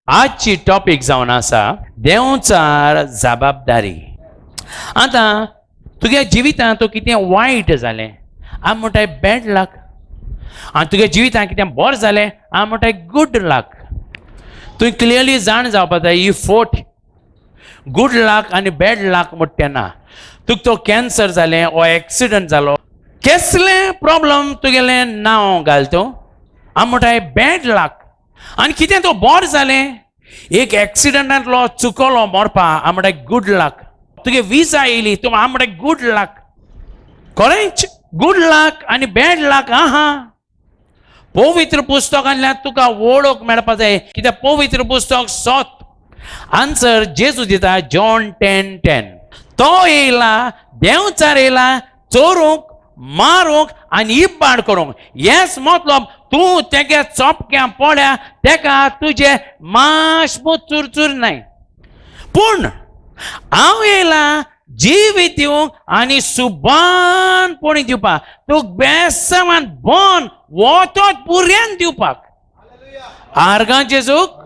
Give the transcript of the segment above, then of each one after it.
आजची टॉपीक जावन आसा देंवचार जबाबदारी. आतां तुगे जिवितांत तूं कितें वायट जालें हांव म्हणटाय बॅड लक, आनी तुगे जिवितांत कितें बरें जालें हांव म्हणटाय गूड लक. तुवें क्लियरली जाण जावपा जाय ही फोट गूड लक आनी बॅड लक म्हणटा तेन्ना तुका तो कॅन्सर जालें ओ एक्सिडंट जालो केसलें प्रॉब्लम तुगेलें नांव घाल तूं हांव म्हणटाय बॅड लक. आनी कितें तो बरें जालें एक एक्सिडंटांतलो चुकलो मरपा हांव म्हणटाय गूड लक. तुगे विजा येयली तूं हांव म्हणटाय गूड लक. खरेंच गूड लक आनी बॅड लक आहा. पवित्र पुस्तकांतल्यान तुका वळख मेळपा जाय कित्याक पवित्र पुस्तक सत. आन्सर जेजू दिता जॉन 10:10. तो येयला देंवचार येयला चोरूंक मारूंक आनी इबाड करूंक. येस मतलब तूं तेगे चोपक्या पळ्या तेका तुजे माशमू चुरचूर नाय, पूण हांव येयला जिवीत दिवंक आनी सुबानपणी दिवपाक, तुका बेसमान बन वोतोत पुऱ्यान दिवपाक. आर्गां जेजूक.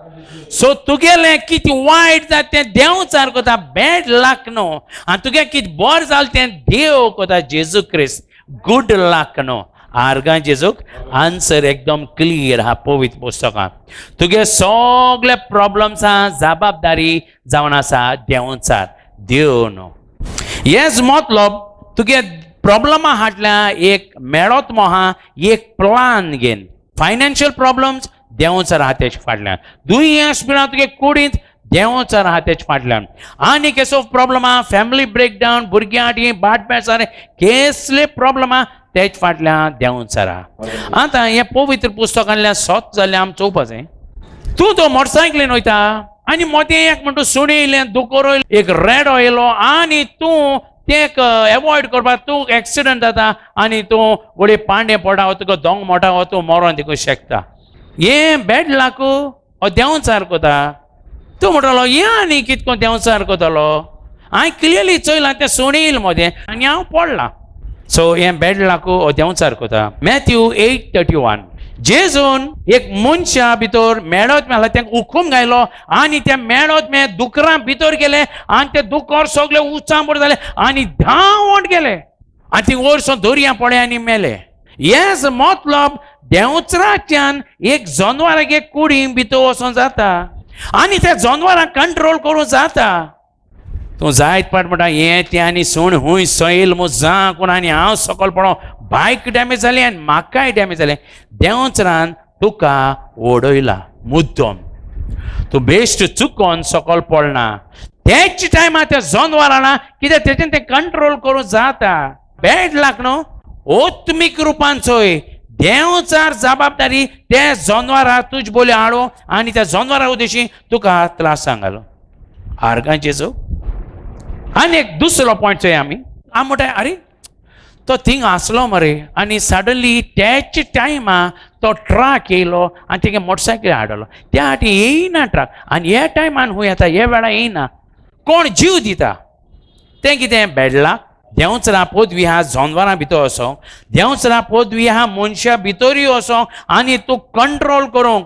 सो तुगेलें कितें वायट जाता तें देंवचार कोता बॅड लक न्हू, आनी तुगें कितें बरें जालें तें देव कोता जेजू क्रिस्त गूड लक न्हू. आर्गां जेजूक. आन्सर एकदम क्लियर आहा पवित्र पुस्तकांत. तुगे सगळे प्रॉब्लम्सां जबाबदारी जावन आसा देंवचार, देव न्हू. हेच मतलब तुगे प्रॉब्लमा हाडल्या एक मेळत मोहा एक प्लान घेन. फायनान्शियल प्रॉब्लम्स देंवचार आहा तेचे फाटल्यान, दुयेंस पिळा तुगे कुडींत देंवचार आहा तेचे फाटल्यान, आनी केसो प्रॉब्लम आहा फॅमिली ब्रेकडावन भुरग्यां आटी बाट बेसार केसले प्रॉब्लम आहा तेच फाटल्यान देंवचार आहा. आतां हें पवित्र पुस्तकांतल्यान सत जाल्यार आमी चोवपा जाय. तूं तो मोटरसायकलीन वयता आनी मोदें एक म्हणटा सुणें येयलें दुकोर एक रेडो येयलो आनी तूं तेक एवॉयड करपाक तूं एक्सिडंट जाता आनी तूं घोडये पांडे पडटा तुका दोंग मोटा हो तूं मरोन दिकूंक शकता. हें बॅड लक हो देंवचार कोता. तूं म्हणटलो हें आनी कितको देंवचार कोतलो, हांवें क्लियरली चोयलां तें सुणें येयलें मोदें आनी हांव पडलां. सो हें बॅड लक हो देंवचार कोता. मॅथ्यू 8:31. जेजून एक मनशा भितर मेळत मेळ्ळा तेंका हुकूम घायलो आनी ते मेळत मे दुकरां भितर गेले आनी ते दुकर सगळे उचांबळ जाले आनी धांवट गेले आनी ती वरसो दर्या पळय आनी मेले. हेच मतलब देंवचाराच्यान एक जनवराक एक कुडी भितर वचोन जाता आनी त्या जनवरांक कंट्रोल करूं जाता. तूं जायत पाट म्हणटा हें तें आनी सूण हूंय सैल मू जा कोण आनी हांव सकल पडो बायक डॅमेज जाली आनी म्हाकाय डॅमेज जालें. देंवचारान तुका उडयला मुद्दम, तूं बेश्ट चुकोन सकल पडना. तेच टायमार त्या जनवरां कित्याक तेजेन तें कंट्रोल करूं जाता. बॅड लक न्हू ओत्मीक रुपान चोय देंवचार जबाबदारी ते जनवरां तुज बोली हाडूं आनी त्या जनवरां उद्देशी तुका त्रास सांगालो. आर्गां जेजू. आनी एक दुसरो पॉयंट चोय आमी. आमी म्हणटाय आरे तो थिंग आसलो मरे आनी सडनली त्याच टायमा तो ट्रक येयलो आनी तेगे मोटरसायकल हाडलो. त्या फाटी येयना ट्रक आनी ह्या टायमान हूंय येता ह्या वेळार येयना. कोण जीव दिता तें कितें बॅड लक. देंवचारा पदवी आहा जनवरां भितर वचोंक, देंवचारा पदवी आहा मनशा भितरूय वचोंक आनी तूं कंट्रोल करूंक.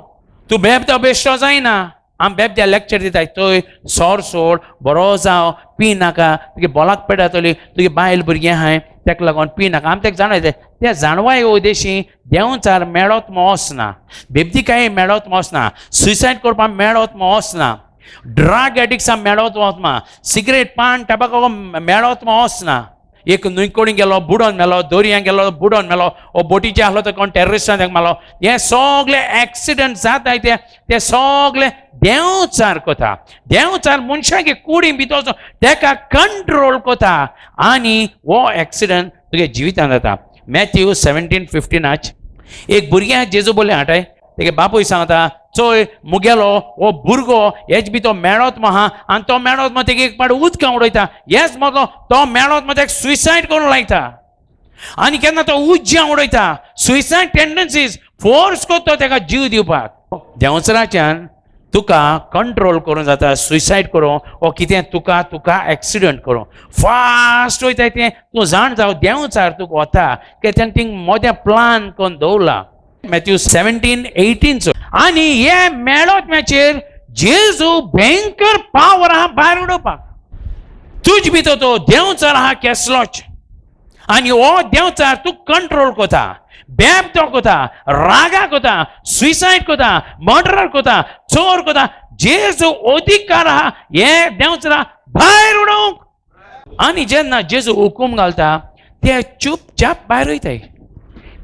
तूं बेबदो बेश्टो जायना. आमी बेबद्या लेक्चर दिताय थंय सोर सोड बरो जावं पी नाका तुगे बोलाक पेट जातली तुगे बायल भुरगीं आहाय तेका लागून पी नाका. आमी तेका जाणवता त्या जाणवाय उद्देशी देंवचार मेळत म्हूण वचना, बेबदीकाय मेळत म्हूण वचना, सुसायड करपाक मेळत म्हूण वचना, ड्रग एडिक्ट्सां मेळत वचना, सिगरेट पान टबाको मेळत म्हूण वचना. एक न्हंयकोडी गेलो बुडोन मेलो, दर्यांत गेलो बुडोन मेलो, ओ बोटीचे आसलो तो कोण टेररिस्टान तेका मारलो. हे सगळे एक्सिडंट जाताय ते सगळे देंवचार कोता. देंवचार मनशाक कुडी भितर तेका कंट्रोल कोता आनी हो एक्सिडंट तुगे जिवितांत जाता. मॅथ्यू 17:15 एक भुरग्याक जेजू बोले हाटाय तेगे बापूय सांगता चोय मुगेलो हो भुरगो हेच बी तो मेळत महा आनी तो मेळत मग तेगे एक पाट उदकां उडयता. हेच मदलो तो मेळत मग तेका सुसायड करूंक लायता आनी केन्ना तो उज्यां उडयता. Suicide tendencies फोर्स करता तेका जीव दिवपाक. देंवचाराच्यान तुका कंट्रोल करूं जाता, सुसायड करूं ओ कितें, तुका तुका एक्सिडंट करूं, फास्ट वयताय तें तूं जाण जावं देंवचार तुका वता कित्याक थिंग मोदें प्लान करून दवरला. मॅथ्यू 17:18. आनी हे मेळोत्म्याचेर जेजू भयंकर पावर आहा भायर उडोवपाक. तुज भितर तो देंवचार आहा केसलोच, आनी हो देंवचार तूं कंट्रोल कोता, बेबदो कोता, रागा कोता, सुसायड कोता, मर्डर कोता, चोर कोता. जेजू अधिकार आहा हे देंवचारा भायर उडोवंक. आनी जेन्ना जेजू हुकूम घालता ते चुपचाप भायर वयताय.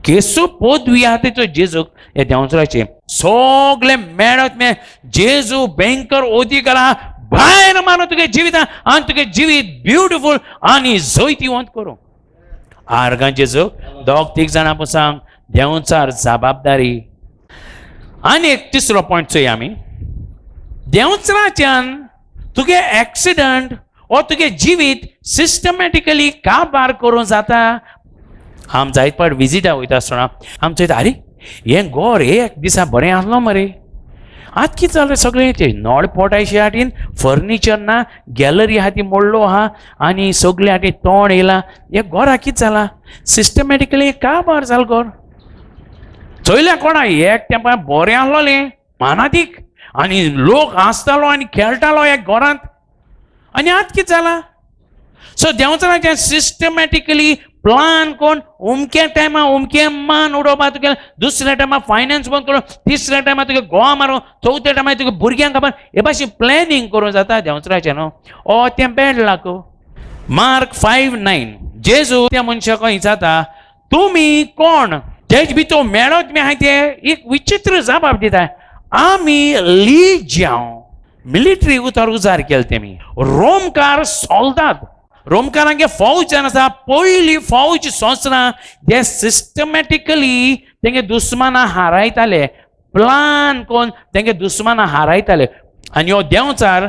केसो पदवी आहा तेचो जेजूक हे देंवचाराचे सगळे मेळत मे जेजू भयंकर अधिकार आहा भायर मारून तुगे जिविता आनी तुगे जिवीत ब्युटिफूल आनी जैतिवंत करूंक. आर्गां जेजूक. दोग तीग जाणां पळय सांग देंवचार जबाबदारी. आनी एक तिसरो पॉयंट चोया आमी. देंवचाराच्यान तुगे एक्सिडंट ओ तुगे जिवीत सिस्टमॅटिकली काबार करूं जाता. आम जायत पाट विजिटा वयता आसतना आम चोयता, आरे हें गोर एक दिसा बरें आसलो मरे, आतां कितें जालें सगळें तें नळ पोटायशे हाटीन, फर्निचर ना, गॅलरी आहा ती मोडलो आहा आनी सगळे हाटी तोंड येयलां, हें घरा कितें जालां, सिस्टमॅटिकली काबार जालें घर. चोयलें कोणा एक तेंपार बरें आसलोलें मानादीक आनी लोक आसतालो आनी खेळटालो ह्या घरांत, आनी आतां कितें जालां. सो देंवचाराचें सिस्टमॅटिकली प्लान कोण उमक्या टायमा उमके मान उडोवपा तुगे, दुसऱ्या टायमा फायनान्स बंद करून, तिसऱ्या टायमा तुगे गोवा मारून, चवथ्या टायमा तुगे भुरग्यांक खबर, हे भाशेन प्लॅनिंग करूं जाता देंवचाराचें न्हू. ओ तें बॅड लाक. मार्क 5:9 जेजू त्या मनशाक विचारता, तुमी कोण? तेज भितर मेळत मी आहाय ते एक विचित्र जबाब दिता, आमी लिज्यांव. मिलिटरी उतर उजार केले तेमी, रोमकार सोल्दाद, रोमकारांगे फौज जावन आसा, पयली फौज सोंसना जे सिस्टमॅटिकली तेंगे दुस्माना हारायताले, प्लान कोन तेंगे दुस्माना हारायताले. आनी हो देंवचार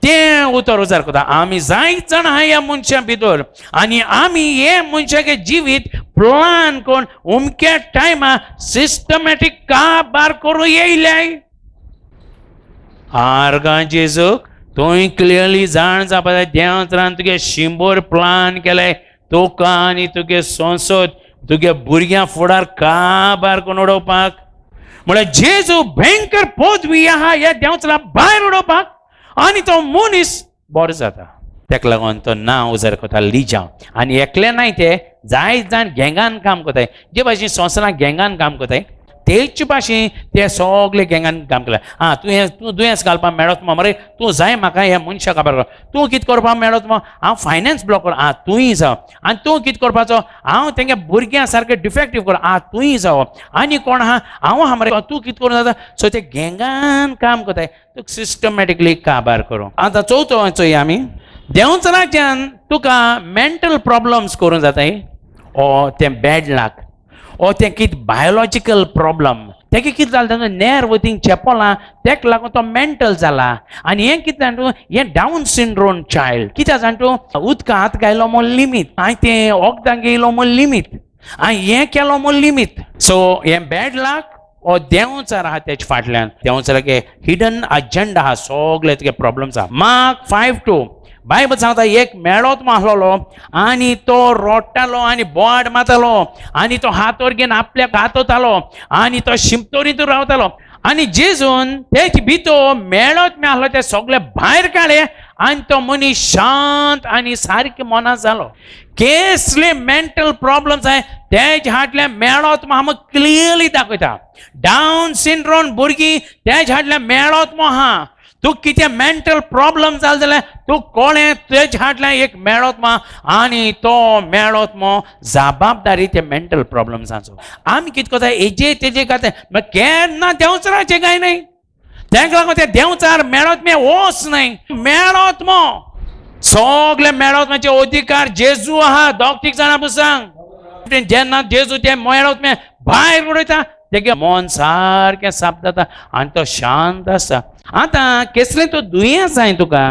तें उतर उजार करता, आमी जायत जाण आहा ह्या मनशां भितर आनी आमी हे मनशागे जिवीत प्लान कोण उमक्या टायमा सिस्टमॅटीक काबार करूं येयल्याय. आर्गां जेजूक. तुवें क्लियरली जाण जावपा जाय देंवचारान तुगे 100 प्लान केले तुका आनी तुगे संसद तुगे भुरग्यां फुडार काबार करून उडोवपाक. म्हळ्यार जेजू भयंकर पदवी आहा ह्या देंवचारा भायर उडोवपाक आनी तो मनीस बरो जाता. तेका लागून तो नांव उजार करता लिजांव. आनी एकले नाय, ते जायत जाण गँगान काम करताय. जे भाशेन संवसारान गँगान काम करताय तेच भाशेन ते सगळे गँगान काम केले. आं तुवें तूं दुयेंस घालपाक मेळत मरे, तूं जाय म्हाका ह्या मनशाक काबार कर, तूं कितें करपाक मेळत मग, हांव फायनान्स ब्लॉक कर, आं तूंय जाव, आनी तूं कितें करपाचो, हांव तेंगे भुरग्यां सारकें डिफेक्टीव कर, आं तूंय जाव, आनी कोण आहा, हांव आहा मरे, तूं कितें करूं जाता. सो ते गँगान काम करताय तुका सिस्टमॅटिकली काबार करूं. आतां चवथो चोया आमी. देंवचाराच्यान तुका मेंटल प्रॉब्लम्स करूं जाताय, ओ तें बॅड लाक, ओ तें कितें बायोलॉजिकल प्रॉब्लम, तेका कितें जालें, तांचो नॅर्व थिंग चेपोलां, तेका लागून तो मेंटल जाला. आनी हें कितें जाण तूं, हें डावन सिंड्रोम चायल्ड कित्याक जाण तूं, उदका हात घायलो म्हूण लिमीत, हांवें तें वखदां घेयलो म्हूण लिमीत, हांवें हें केलो म्हूण लिमीत. सो हें बॅड लाक ओ देंवचार आहा तेच्या फाटल्यान, देंवचारागे हिडन अजेंडा आहा, सगळे तुगे प्रॉब्लम्स आहा. मार्क 5:2 बायबल सांगता, एक मेळोत आसलेलो आनी तो रोडटालो आनी बोड मारतालो आनी तो हातोर घेवन आपल्याक हातोतालो आनी तो शिमतोरींत रावतालो. आनी जेजून तेच भितर मेळत मी आसलो ते सगळे भायर काडले आनी तो मनीस शांत आनी सारकें मना जालो. केसले मेंटल प्रॉब्लम्स आहाय तेज हाडल्या मेळत म्हाका क्लियरली दाखयता. डावन सिंड्रोम भुरगीं तेज हाडल्या मेळत आहा. तूं कितें मेंटल प्रॉब्लम जालें जाल्यार तूं कोळें तेज हाडल्या एक मेळत मा आनी तो मेळत मो जबाबदारी ते मेंटल प्रॉब्लम्साचो. आमी कितें करता हेजे तेजे खातीर मागीर केन्ना देंवचाराचें कांय न्हय, तेंका लागून ते देंवचार मेळत मे वच न्हय मेळत मो सगळे मेळत मातशे अधिकार जेजू आहा. दोग तीग जाणां पळय सांग, जेन्ना जेजू ते मेळत मे भायर उडयता तेगे मन सारकें साफ जाता आनी तो शांत आसता. आतां केसलें तो दुयेंस आहाय तुका,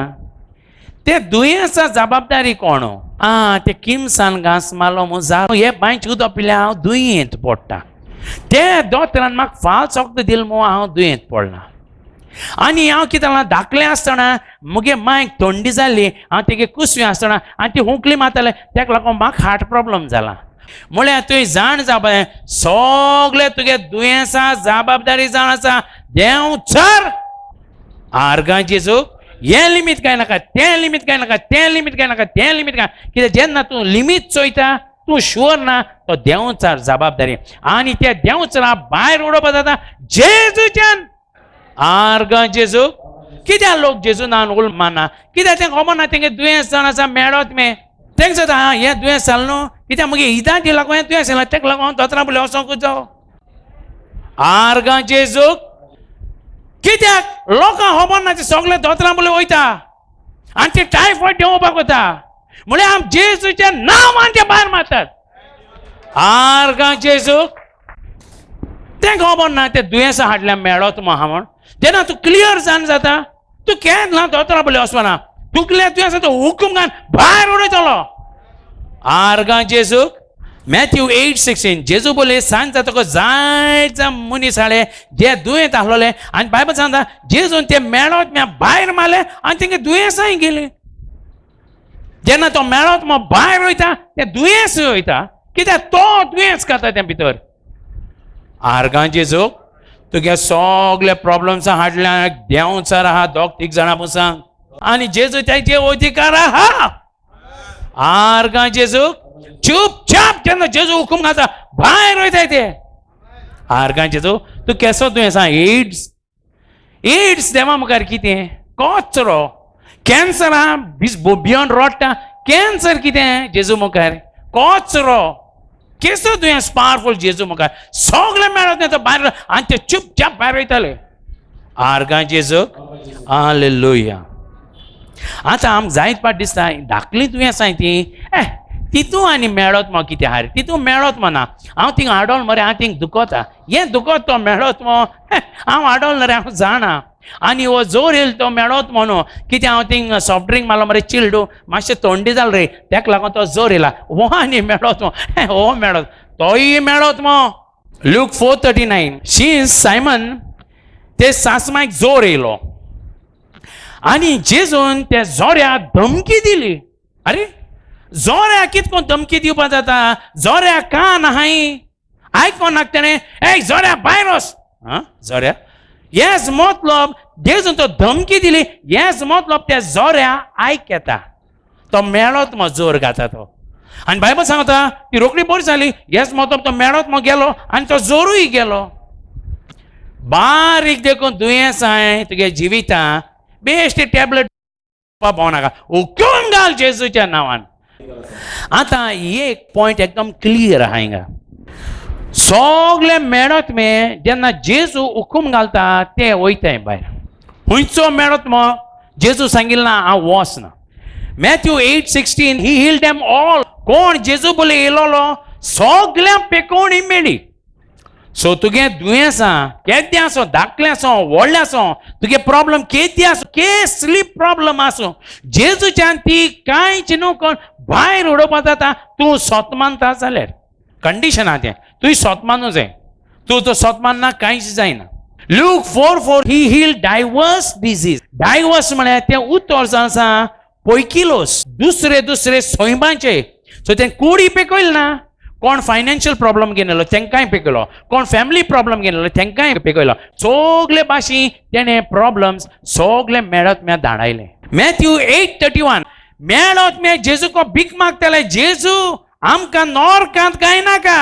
ते दुयेंसा जबाबदारी कोण? आं ते किमसान घांस मारलो म्हूण जालो, हे बांयचें उदक पिल्यार हांव दुयेंत पडटा. ते दोतोरान म्हाका फाल्स वखद दिल म्हूण हांव दुयेंत पडलां. आनी हांव कितें जालां, धाकलें आसतना मुगे मायक थंडी जाल्ली, हांव तेगे कुसवी आसतना आनी ती हुंकली मारताले, तेका लागून म्हाका हार्ट प्रॉब्लम जाला. म्हळ्यार तुवें जाण जावपा सगळे तुगे दुयेंसां जबाबदारी जाण आसा देंव सर आर्गां जेजूक. हें लिमीत काय नाका, तें लिमीत काय नाका, तें लिमीत काय नाका, तें लिमीत काय. कित्याक जेन्ना तूं लिमीत चोयता तूं शुअर ना तो देंवचार जबाबदारी आनी त्या देंवचारा भायर उडोवपा जाता जेजूच्यान आर्गां जेजूक. कित्याक लोक जेजू नान उल मानना, कित्याक तें खबर ना तेंगे दुयेंस जावन आसा मेळत मे तेंका जाता आं हें दुयेंस जालें न्हू, कित्याक मुगे ईदां ती लागून हें दुयेंस जालें, तेका लागून हांव दोतोरा फुडें वचोंकूच जावो. आर्गां जेजूक. कित्याक लोकांक खबर ना ते सगळे दोतोरा फुडें वयता आनी ते टायफॉयड देंवोवपाक वता. म्हळ्यार आम जेजूच्या नांवान ते भायर मारतात. आर्गां जेजूक. तें खबर ना ते दुयेंसां हाडल्या मेळत म्हाका म्हण. जेन्ना तूं क्लियर जावन जाता तूं केन्ना दोतोरा फुडें वचपाना, तुगल्या दुयेंसाचो तो हुकूम घाल भायर उडयतलो. आर्गां जेजूक. मॅथ्यू 8:16 जेजू बोले सांज जातकच जायते मनीस हाडले जे दुयेंत आसलोले आनी बायबल सांगता जेजून ते मेळत म्या भायर मारले आनी तेंगे दुयेंसांय गेली. जेन्ना तो मेळत मग भायर वयता तें दुयेंस वयता, कित्याक तो दुयेंस खाता तें भितर. आर्गां जेजूक. तुगे सगळे प्रॉब्लम्सां हाडल्या देंवचार आहा दोग तीग जाणां पूण सांग आनी जेजू तेजे अधिकार आहा. आर्गां जेजूक. चुपचाप जेन्ना जेजू हुकूम घालता भायर वयताय ते. आर्गां जेजू. तूं केसो दुयेंस आहा, एड्स एड्स देवा मुखार कितें कचरो, कॅन्सर आहा भियोन रडटा, कॅन्सर कितें जेजू मुखार कचरो, केसो दुयेंस पावरफूल जेजू मुखार सगळें मेळत न्ही तो भायर आनी ते चुपचाप भायर वयताले. आर्गां जेजूक. हालेलुया. आतां आमकां जायत पाट दिसता धाकलीं दुयेंसां ती तितू आनी मेळत मग कितें आहा रे, तितू मेळत मना, हांव थिंग आडोल मरे, हांव थिंग दुखोता, हें दुखोत तो मेळत मो, हांव आडोल रे, हांव जाणा. आनी हो जोर येयल तो मेळत म्हणून कितें हांव थिंग सॉफ्ट ड्रिंक मारलो मरे चिल्डू मातशें थंडी जाल रे, तेका लागून तो जोर येयला, हो आनी मेळत मो, हो मेळत तोय मेळत मो. लूक 4:39 शींस सायमन ते सासमायक जोर येयलो आनी जेजून त्या जोऱ्याक धमकी दिली. अरे जोऱ्याक कितको धमकी दिवपा जाता, जोऱ्याक कान आहाय आयको नाका तेणें, ए जोऱ्या भायर वच. आं जोऱ्या येस मतलब जेजून तो धमकी दिली, येस मतलब त्या जोऱ्या आयक येता तो मेळत मग जोर घाता तो. आनी बायबल सांगता ती रोखडी बरी जाली, येस मतलब तो मेळत मग गेलो आनी तो जोरूय गेलो. बारीक देखून दुयेंसां तुगे जिवितां बेश्ट टॅबलेट भोंवनाका, हुकूम घाल जेजूच्या नांवान. आतां एक पॉयंट एकदम क्लियर आहा हिंगा, सगळे मेळत मे जेन्ना जेजू हुकूम घालता ते वयताय भायर. खंयचो मेळत मग जेजू सांगिल्लें ना हांव वच ना. Matthew 8:16 he heal them all. कोण जेजू बोले येयलोलो सगळ्यांक पेकोवणी मेळ्ळी. सो तुगे दुयेंसां केदें आसूं, धाकलें आसूं व्हडलें आसूं, तुगे प्रॉब्लम केदें आसूं, केसली प्रॉब्लम आसूं, जेजूच्यान ती कांयच न्हू कोण भायर उडोवपा जाता. तूं सोत मानता जाल्यार कंडिशन आहा तें, तुवें सोत मानूं जाय, तूं तो सोत मानना कांयच जायना. Luke 4:4 he heal diverse disease. Diverse म्हळ्यार तें उतर जावन आसा पोयकिलोस, दुसरे दुसरे सैमाचे. सो तें कुडी पेकयलें ना, कोण फायनान्शियल प्रॉब्लम घेवन येयलो तेंकांय पेकयलो, कोण फॅमिली प्रॉब्लम घेवन येयलो तेंकांय पेकयलो, सगळे भाशेन तेणें प्रॉब्लम्स सगळे मेळत म्या धाडायले. मॅथ्यू 8:31 मेळत म्या जेजूको भीक मागताले, जेजू आमकां नोरकांत काय नाका,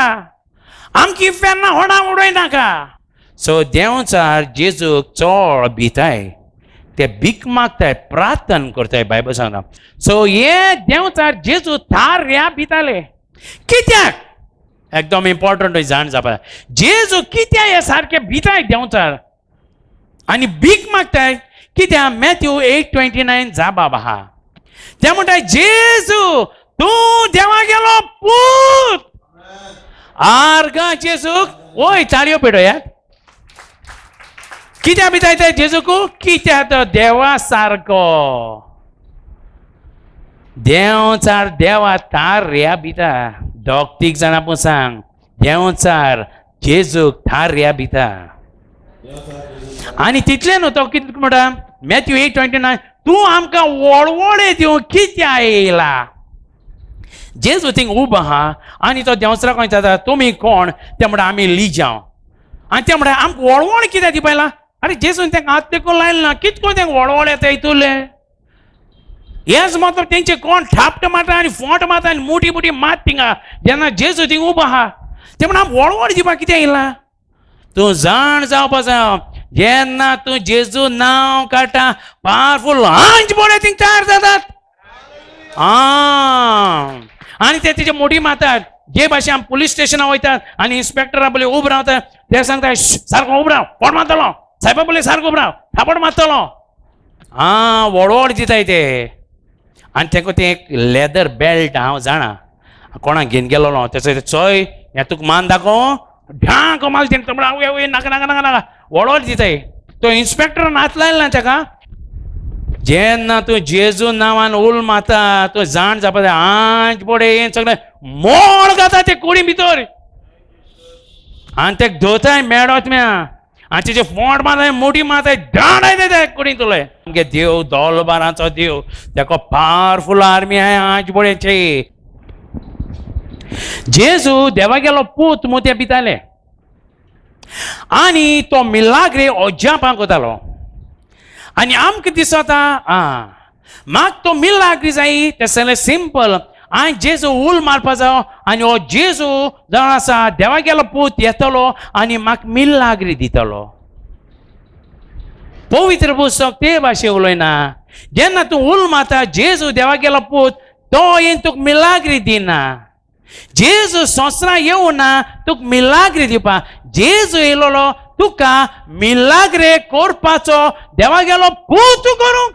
आमकी फेन्ना होडा उडय नाका. सो देंवचार जेजूक चड भिताय, ते भीक मागताय, प्रार्थना करताय, बायबल सांगता. सो हे देंवचार जेजू थार ह्या भिताले कित्याक, एकदम इम्पॉर्टंट जाण जावपा. जेजू कित्याक हे सारके भिताय देंवचार आनी भीक मागताय कित्याक? मॅथ्यू 8:29 जाबाब आहा. ते म्हणटाय जेजू तूं देवा गेलो पूत. आर्गां जेजूक. वय ताळयो पेटोयात. कित्याक भिताय ते जेजूकू? कित्याक तो देवा सारको देंवचार देवा तार ह्या भिता. दोग तीग जाणां पूण सांग, देंवचार जेजूक थार्या भिता. आनी तितलें न्हू, तो कितें म्हणटा मॅथ्यू 8:29, तूं आमकां वळवळे दिवंक कित्याक येयला? जेजू थिंग उबो आहा आनी तो देंवचाराक विचारता, तुमी कोण? ते म्हणटा, आमी लिजांव. आनी ते म्हणटा, आमकां वळवळ कित्याक दिवपा येयला? आरे, जेजून तांकां हात तेकून लायलो ना, कित करून तांकां वळवळ येता हितूले? हेच मतलब तेंचे कोण थापट मारता आनी फोंट मारता आनी मोटी मोटी मात थिंगा. जेन्ना जेजू थिंग उबो आहा, ते म्हणटा, आमकां वळवळ दिवपाक कित्याक येयला? तूं जाण जावपा जाय, जेन्ना तूं जेजू नांव काडटा, पावरफूल हांच बोडे थिंग तयार जातात. आं, आनी ते तेजे मोटी मारतात. जे भाशेन आमी पुलीस स्टेशनार वयतात आनी इन्स्पेक्टरा पळय उब रावता, ते सांगता, सारको उब राव, फोट मारतलो. सायबा पळय, सारको उब राव, थापट मारतलो. आं, व्हड दिताय ते. आनी तेका तें एक लेदर बेल्ट, हांव जाणा कोणाक घेवन गेलोलो, तेचो चोय, हें तुका मान दाखोव, ढांक माल तेणें. तो म्हणटा, नाका नाका नाका नाका. व्हड दिताय. तो इन्स्पेक्टरान हात लायलो ना तेका. जेन्ना तूं जेजू नांवान उल मारता, तूं जाण जावपा जाय, आंज बोडे हें सगळें मोळ घाता ते कुडी भितर आनी ते धोताय मेळत म्या आनी तेजे फोंड मारताय, मोटी मारताय, दांडाय ते कुडीन तुले. आमगे देव दोलबारांचो देव, तेका पावरफूल आर्मी आहा आंज बोड्याची. जेजू देवा गेलो पूत म्हूण ते भिताले आनी तो मिलाग्रे अजापां करतालो. आनी आमकां दिसता, आं, म्हाका तो मिलाग्री जाय. तें सगळें सिंपल. आनी जेजू उल मारपा जावो आनी हो जेजू जावन आसा देवा गेलो पूत येतलो आनी म्हाका मिलाग्री दितलो. पवित्र पुस्तक ते भाशे उलयना. जेन्ना तूं उल मारता जेजू देवा गेलो पूत, तो येवन तुका मिलाग्री दिना. जेजू संवसारां येवना तुका मिलाग्री दिवपा. जेजू येयलोलो तुका मिलाग्रे करपाचो देवा गेलो पूत करूंक.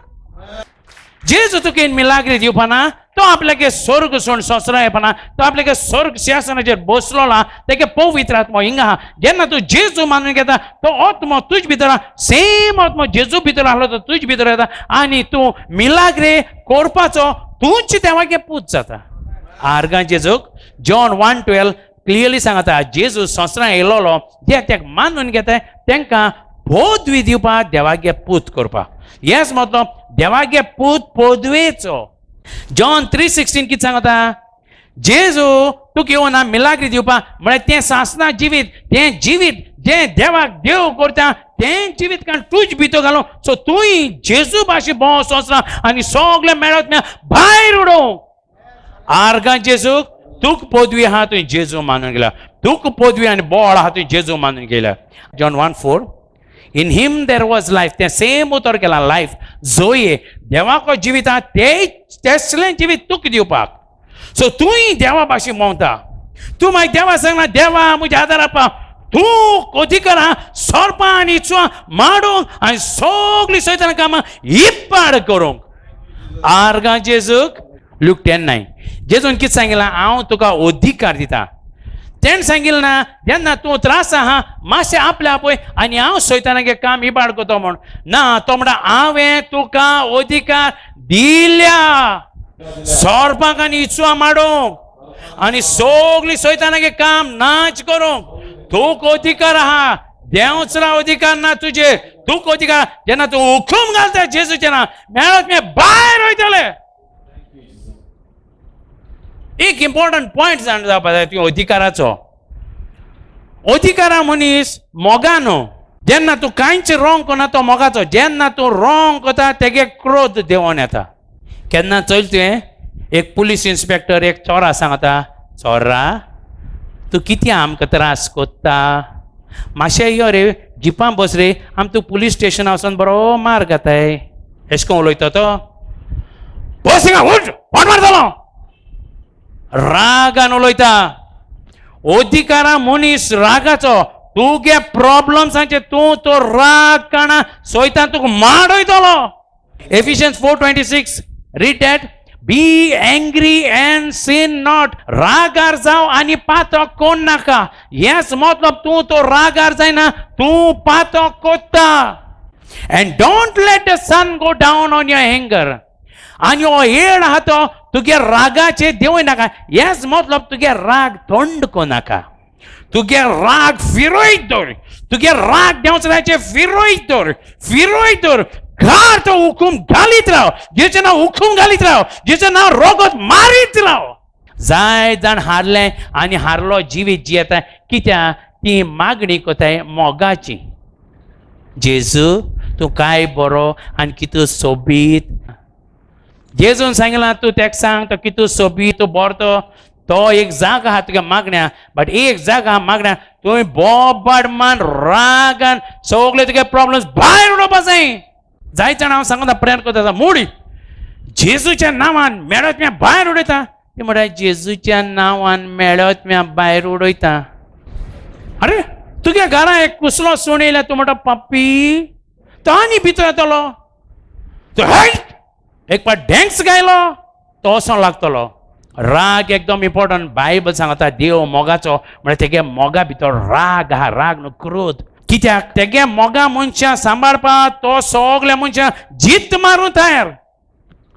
जेजू तुका मिलाग्री दिवपाना. तो आपल्याके स्वर्ग सोड संवसारां येवपाना. तो आपल्याके स्वर्ग सिंहासनाचेर बसलो ना. तेगे पवित्र आत्मो हिंगा आहा. जेन्ना तूं जेजू मानून घेता, तो आत्मो तुज भितर, सेम आत्मो जेजू भितर आहलो, तो तुज भितर येता आनी तूं मिलाग्रे करपाचो तूंच देवागे पूत जाता. आर्गां जेजूक. जॉन 1:12 क्लियरली सांगता, जेजू संवसारां येयलोलो जे तेका मानून घेता तांकां पदवी दिवपाक, देवागे पूत करपाक. हेच मतलब देवागे पूत पदवेचो. जॉन 3:16 कितें सांगता? जेजू तुका येवना मिलाग्री दिवपाक, म्हळ्यार तें सासना जिवीत, तें जिवीत जें देवाक देव करता तें जिवीत, कारण तूज भितर घालूं. सो तूंय जेजू भाशे भोंव संवसारां आनी सगळें मेळत भायर उडोवंक. आर्गां जेजूक. तुक पदवी आहा, तुवें जेजू मानून गेल्या. तुक पदवी आनी बळ आहा, तुवें जेजू मानून गेल्या. John 1:4, in him there was life. तें सेम उतर केलां, लायफ जोये. देवाको जिवीत आहा ते तेसलें जिवीत तुका दिवपाक. सो तूंय देवा भाशेन भोंवता. तूं मागीर देवा सांगना, देवा म्हज्या आदारा पाव. तूं अधिकार आहा सोरपां आनी इचवां माडूंक आनी सगळीं सैताना कामां इपाड करूंक. आर्गां जेजूक. ल्यूक 10:9, जेजून कितें सांगिलां? हांव तुका अधिकार दिता. तेणें सांगिलें ना, जेन्ना तूं त्रास आहा मातशें आपल्या आपय आनी हांव सैतानागे काम इबाड करता म्हूण ना. तो म्हणटा, हांवें तुका अधिकार दिल्या सोरपाक आनी इचवां माडूंक आनी सगळीं सैतानागे काम नाच करूंक. तुका अधिकार आहा. देंवचरा अधिकार ना तुजे, तुका अधिकार. जेन्ना तूं हुकूम घालता जेजूचे ना, मेळत मी भायर वयतले. एक इम्पॉर्टंट पॉयंट जाण जावपा जाय तुवें अधिकाराचो. अधिकारा मनीस मोगानो. जेन्ना तूं कांयच रोंग करना, तो मोगाचो. जेन्ना तूं रोंग करता, तेगे क्रोध देंवोन येता. केन्ना चल तुवें एक पुलीस इन्स्पेक्टर एक चोरा सांगता, चोरा, तूं कितें आमकां त्रास कोत्ता? मातशें यो रे, जिपां बस रे, आम तूं पुलीस स्टेशना वचोन बरो मार घाताय. एशें कोन उलयता तो? बस हिंगा, उठ, फोन मारतलो. रागान उलयता. अधिकारा मनीस रागाचो. तुगे प्रॉब्लम्सांचे तूं तो राग काणा सोयता, तुका माडयतलो. Ephesians 4:26, read that. Be angry and sin not. रागार जाव आनी पातक कोण नाका. हेच मतलब तूं तो रागार जायना, तूं पातक कोत्ता. And don't let the sun go down on your anger. आनी हो येळ आहा तो तुगे रागाचे देंवय नाका. हेच मतलब तुगे राग थंड नाका. तुगे राग फिरयत दवर, तुगे राग देंवचाराचेर फिरयत दवर, फिरयत दवर. घर तो हुकूम घालीत राव, जेचें नांव हुकूम घालीत राव, जेचें नांव रोगत मारीत राव. जाय जाण हारलें आनी हारलो जिवीत जियेता. कित्याक ती मागणी कोताय मोगाची. जेजू तूं काय बरो आनी कितू सोबीत. जेजून सांगलां तूं तेका सांग तो कितू सोबीत, तूं बरो, तो तो एक जागा आहा तुगे मागण्या, बट एक जागा आहा मागण्या तुवें बोबाड मान रागान सगळे तुगे प्रॉब्लम्स भायर उडोवपा जाय. जायत जाण हांव सांगता प्रेयर करता मोडी जेजूच्या नांवान मेळत म्या भायर उडयता. ती म्हणटा जेजूच्या नांवान मेळत म्या भायर उडयता. अरे तुगे घरा एक कुसलो सूण येयल्या, तूं म्हणटा पप्पी, तो आनी भितर येतलो, तूं हेट एक पाट ढेंक्स गायलो तो वचोंक लागतलो. राग एकदम इम्पोर्टंट. बायबल सांगता देव मोगाचो, म्हळ्यार तेगे मोगा भितर राग आहा. राग न्हू क्रोध. कित्याक तेगे मोगा मनशां सांबाळपाक तो सगल्या मनशां जीत मारूं तयार.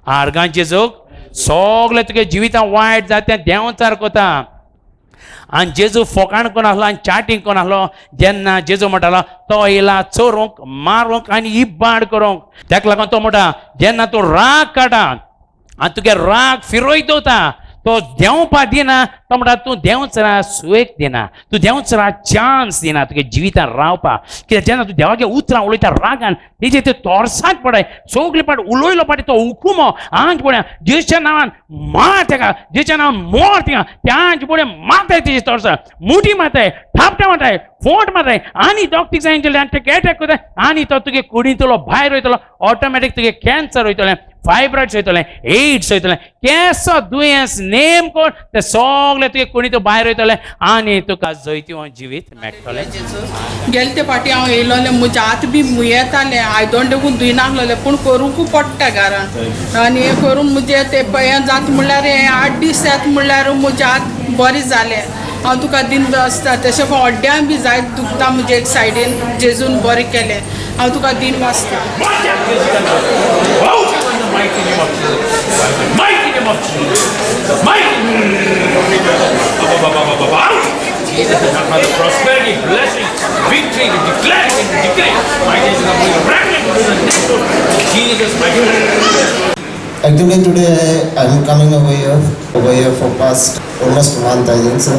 आर्गांचे जोग सगळे तुगे जिवितां वायट जाता देंवचार कोता. आनी जेजू फोकाण कोण आसलो आनी चाटींग कोण आसलो. जेन्ना जेजू म्हणटालो तो येयला चोरूंक, मारूंक आनी इबाड करूंक. तेका लागून तो म्हणटा जेन्ना तूं राग काडटा आनी तुगे राग फिरयत दवरता, तो देंवपा दिना. तो म्हणटा तूं देंवचरा सुयेक दिना, तूं देंवचरा चान्स दिना तुगे जिवितान रावपा. कित्याक जेन्ना तूं देवागे उतरां उलयता रागान, तेजे ते तोरसांत पडाय सगले पाट उलयलो पाटी तो हुकुमो आंज पळया जेच्या नांवान मार तेका, जेच्या नांवान मोर तेका, त्या आंज पळय मारताय तेजे तोरसा, मुठी मारताय, थापटां मारताय, फोट मारताय आनी दोग तीग जाण गेले आनी तेका एटॅक करताय आनी तो तुगे कुडींतलो भायर वयतलो. ऑटोमॅटीक तुगे कॅन्सर वयतलें, फायब्रॉइड्स वयतलें, एड्स वयतलें, केसो दुयेंस नेम कोण ते सगळे तुगे कुडींत भायर वयतले आनी तुका जैतिवंत जिवीत मेळटलें. गेले ते फाटी हांव येयलोलें, म्हज्या हात बी मुयेतालें, आयदोण देखून धुयनासलोलें, पूण करूंकू पडटा घरान. आनी हें करून म्हजें तें हें जाता म्हणल्यार हें 8 दीस जाता म्हणल्यार म्हजें हात बरें जालें. हांव तुका दिन आसता तशें पण अड्ड्यान बी जायत दुखता म्हजे एक सायडीन, जेजून बरें केलें. हांव तुका दिन वाचता. Mighty name of Jesus. Mighty name of Jesus. Mighty out. Jesus is not the prosperity, blessing, victory, we declare it and decree. Mighty is the Jesus, mighty. Actually today I am coming over here for past almost month I think so.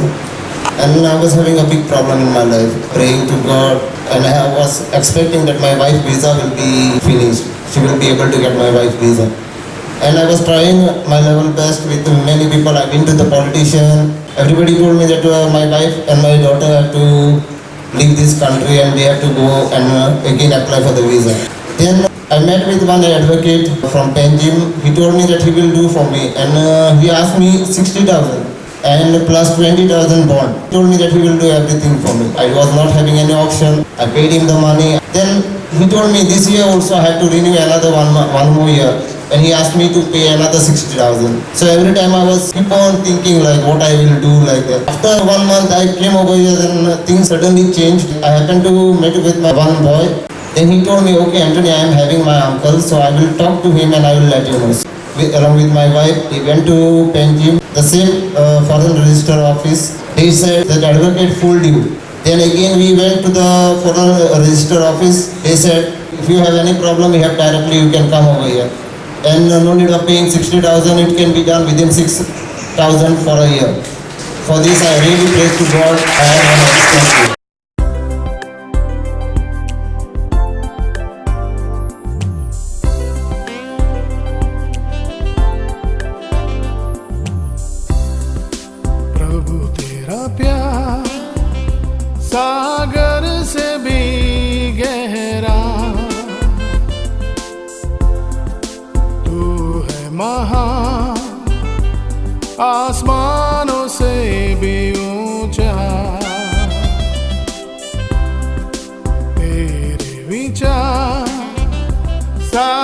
And I was having a big problem in my life, praying to God, and I was expecting that my wife visa will be finished. She will be able to get my wife visa. And I was trying my level best with many people. I've been to the politician. Everybody told me that my wife and my daughter have to leave this country and they have to go and again apply for the visa. Then I met with one advocate from Panjim. He told me that he will do for me, and he asked me 60,000 and plus 20,000 bond. He told me that he will do everything for me. I was not having any option. I paid him the money. Then he told me this year also I have to renew another one more year, and he asked me to pay another 60,000. So every time I was keep on thinking like what I will do like that. After 1 month I came over here and things suddenly changed. I happened to meet with my one boy. Then he told me, okay Anthony, I am having my uncle, so I will talk to him and I will let you know. Along with my wife, he went to Panjim, the same foreign register office. He said that advocate fooled you. Then again we went to the foreign register office. They said, if you have any problem, you have directly, you can come over here. And no need of paying 60,000, it can be done within 6,000 for a year. For this I really pray to God. I am an thank you. प्रभु तेरा प्यार सागर से भी गहरा, तू है महान आसमानों से भी ऊंचा, तेरे विचार सागर